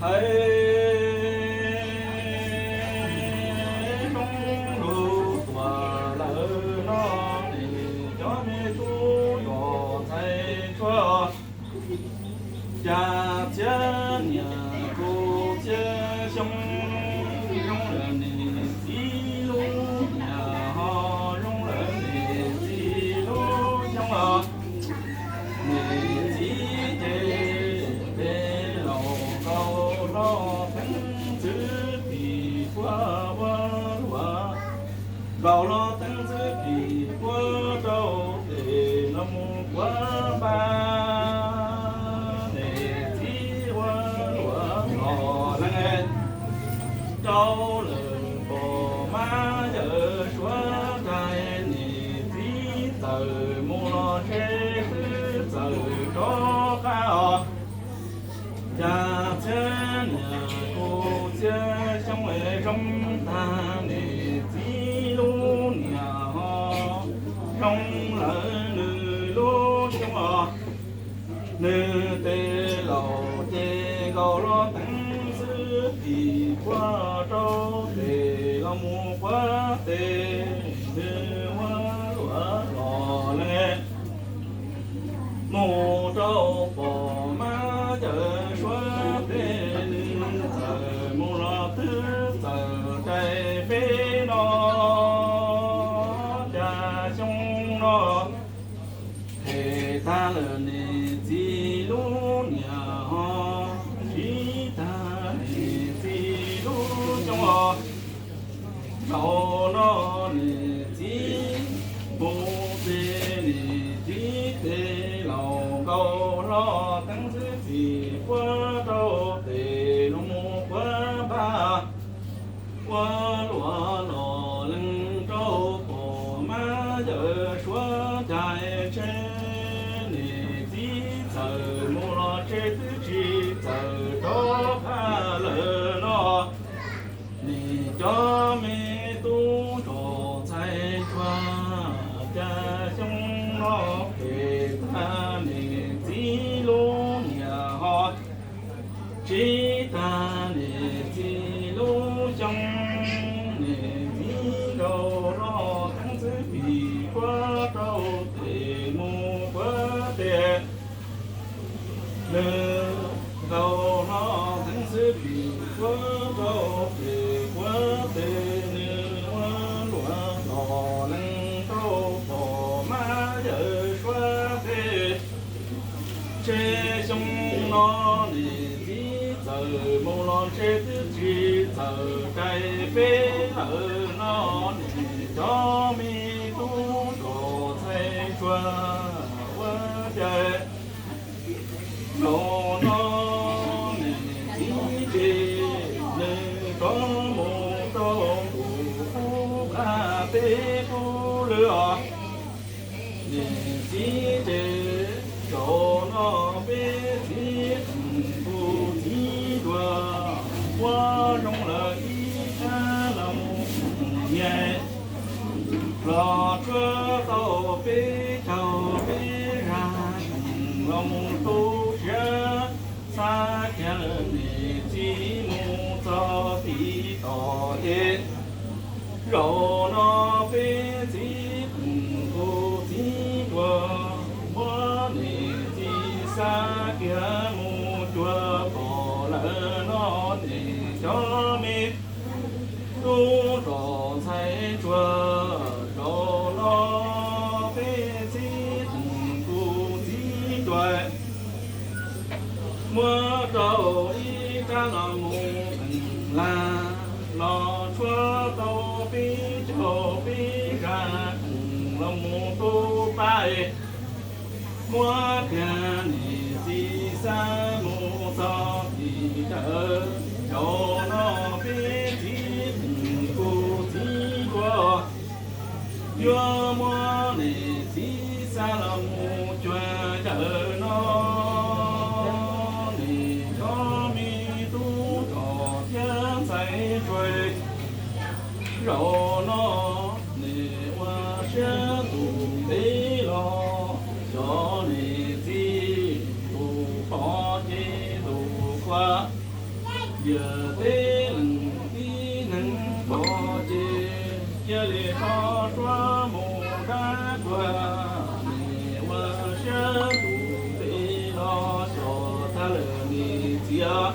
Hais roob lug tuam lawm no, cov me tub rog ntxhais tshuav, cas txhiab niam kuv txhiab xyoo, zoo lawm niam txiv lub niam ho, zoo lawm niam txiv lub xyoo os. Niam txiv ces peb laus nkaus hlo teeb txwv pim puab ua luam, nkaus hlo teeb txwv pim puab rau tes los mus puab npaj. Niam txiv ua luam los leej rau lawm pom mab yawm suav rais, niam txiv txawm mus los tsheb twb txawm rov qab os. Cas txhiab niam kuv txhiab xyoo zoo tag, niam txiv lub niam ho, zoo lawm nws lub xyoo os. Nws tes laus ces nkaus hlo teeb txwv pim puab rau tes los mus puab tes, nws ua luam los leej mus rau pom mab yawm suav tes, nws txawm mus los twb txawm rais peb no. Cas xyoo no phem tag lawm niam txiv lub niam ho, siv tag niam txiv lub xyoo os. Zaum no niam txiv mus ces niam txiv tes laus nkaus hlo teeb txwv pim puab rau tes los mus puab npaj, ua luam los leej rau pom mab yawm suav rais, ntshe niam txiv txawm mus los tsheb twb tsis txawm rov qab lawm no. Niam cov me tub rog ntxhais tshuav, cas xyoo no phem tag niam txiv lub niam ho, siv tag niam txiv lub xyoo. Niam txiv nkaus hlo teeb txwv pim puab rau tes mus puab tes, nws nkaus hlo teeb txwv pim puab rau tes puab tes, nws ua luam los leej rau pom mab yawm suav tes. Ntshe xyoo no niam txiv txawm mus los ntshe twb tsis txawm rais peb lawm no. Niam cov me tub rog ntxhais tshuav, ua cas zaum no niam txiv ces nws rov mus rau ntuj qub qab teb qub lawm os. Niam txiv ces zaum no peb txiv kuj txiv ntuag, muab zoo lawm ib sab los mus nyias los tshuab tau peb caug peb zag los mus tu siav xav kiag lawm niam txiv mus txog tim tod ces zaum no peb txiv kuj txiv ntuag, muab niam txiv xav kiag mus cuag pom lawm no niam cov me tub rog ntxhais ntsuag, zaum no peb txiv kuj txiv ntuag, muab rau ib rab los mus qees lag los tshuab tau peb caug peb zag qees los mus tu pab es muab kiag niam txiv xav mus txog tim dawm, zaum no peb txiv kuj txiv ntuag, yuav muab niam txiv xav los mus cuag dawm no niam cov me tub rog thiab ntxhais ntsuag, zaum no niam ua siab ntuj ntev los xyov niam txiv ntuj pom ces ntuj qhuav, yawm teb leej tib neeg pom ces cia li tso suab mus dab kuag, niam ua siab ntuj ntev los xyov tag lawm niam txiv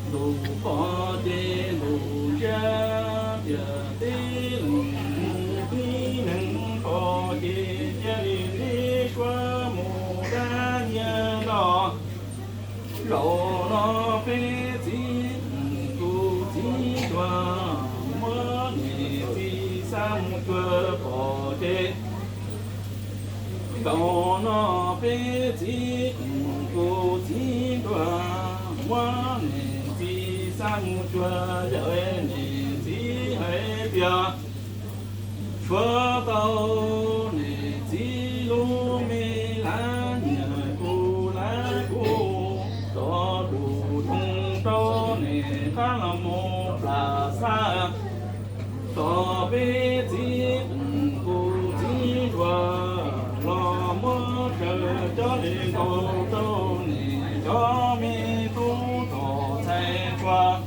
ntuj pom ces ntuj ntsiab, yawm teb leej tib neeg pom ces cia li ntsib suab mus dab nyiag no. Zaum no peb txiv kuj txiv ntuag, muab niam txiv xav mus cuag pom ces zaum no peb txiv kuj txiv ntuag, muab niam txiv xav mus cuag yawm niam txiv hais tias tshuav tau niam txiv lub me lab nyiam kuv lab kuv, cov lus zoo rau niam qab los mus plam xab. Txog peb txiv kuj txiv ntuag los muab raws cov li nkaus rau niam cov me tub rog ntxhais ntsuag,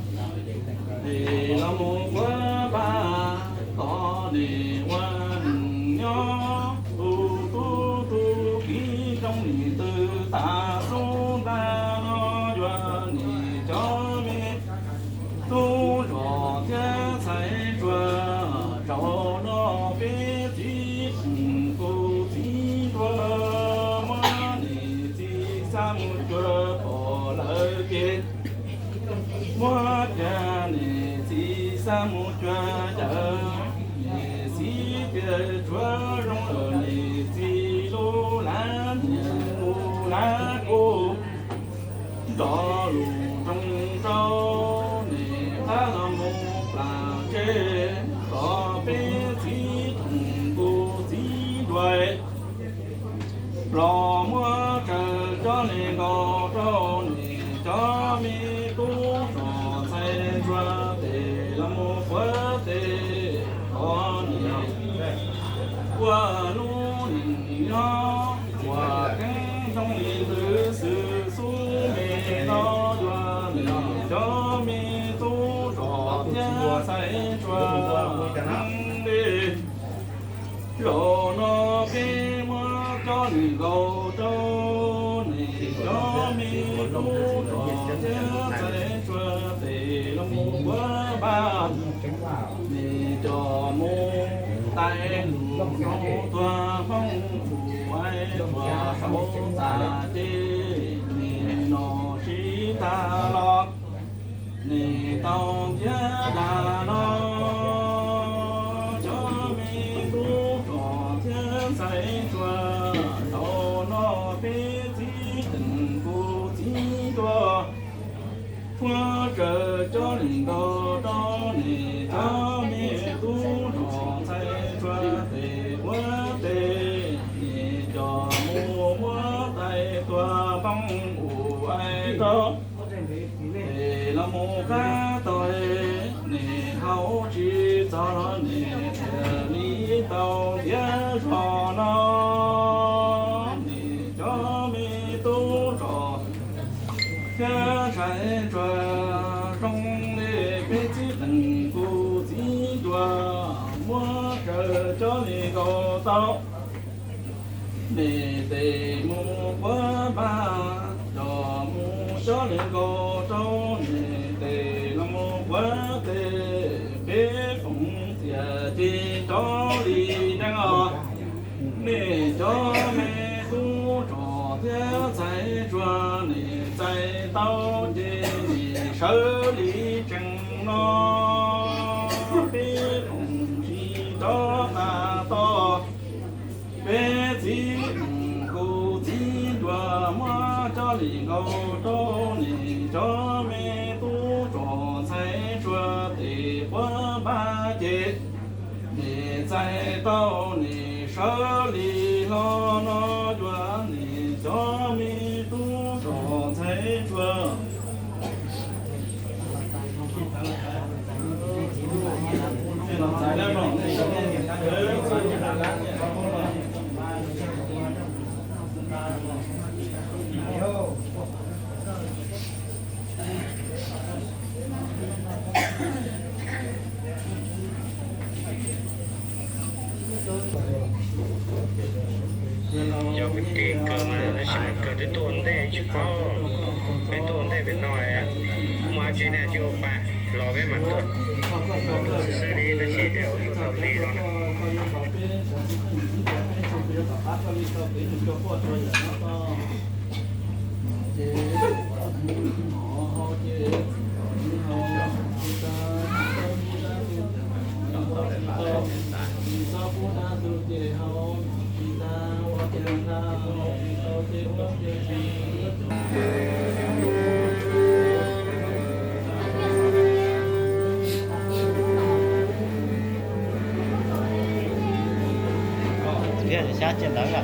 es los mus quav npaj tos niam ua neej nyob tu tub tu kiv zoo li twg tas xub ntiag no yuav niam cov me tub rog thiab ntxhais ntsuag, zaum no peb txiv kuj txiv ntuag, muab niam txiv xav mus cuag pom lawm ces muab kiag niam txiv xav mus cuag yawm niam txiv tias tshuav zoo lawm niam txiv lub lab nyiam kuv lab kuv, cov lus zoo rau niam qab los mus plam tseg, txog peb txiv kuj txiv ntuag los muab raws cov li nkaus rau niam cov me tub rog ntxhais ntsuag, tes los mus quav tes tos niam ua lub neej nyob uas keeb zoo li ntws xwm xub me no yuav niam cov me tub rog thiab ntxhais ntsuag. Zaum no peb muab cov li nkaus rau niam cov me tub rog thiab ntxhais ntsuag, tes los mus quav npaj, tes coj mus tais lus zoo tuag hoob tus ais uas saum txaj ces nim no sib tag los nim tau thiab dag no. Cov me tub rog thiab ntxhais ntsuag, zaum no peb txiv teem kuj txiv ntuag, muab raws cov li nkaus rau niam cov me tub rog ntxhais ntsuag, tes ua tes Los no, nej cov me tub rog thiab ntxhais ntsuag, zoo li peb txiv nees kuv txiv ntuas, muab raws cov li nkaus tau nej tes mus puab npaj, coj mus cov li nkaus rau nej tes los puab tes, peb foom txias ces cov li neej os. Nej cov me tub rog thiab ntxhais ntsuag, nej txais tau ces nej sawv li tsees no, peb foom tsis rov qab tau. Peb txiv nees kuv txiv ntuas, muab cov li nkaus rau nej cov me tub rog ntxhais ntsuag tes puab npaj ces nej txais tau nej sawv li hlo no, yuav nej cov me tub rog ntxhais ntsuag. Yog peb tes kawg mas tab sis mas kawg twb tuaj ua ntej tsis paub, peb tuaj ua ntej pem no, muaj dab tsi ne tsis ua pa, los peb mam tuaj xwb li tab sis tej zaum tuaj tau li no. Thiab xyab cia ntawd.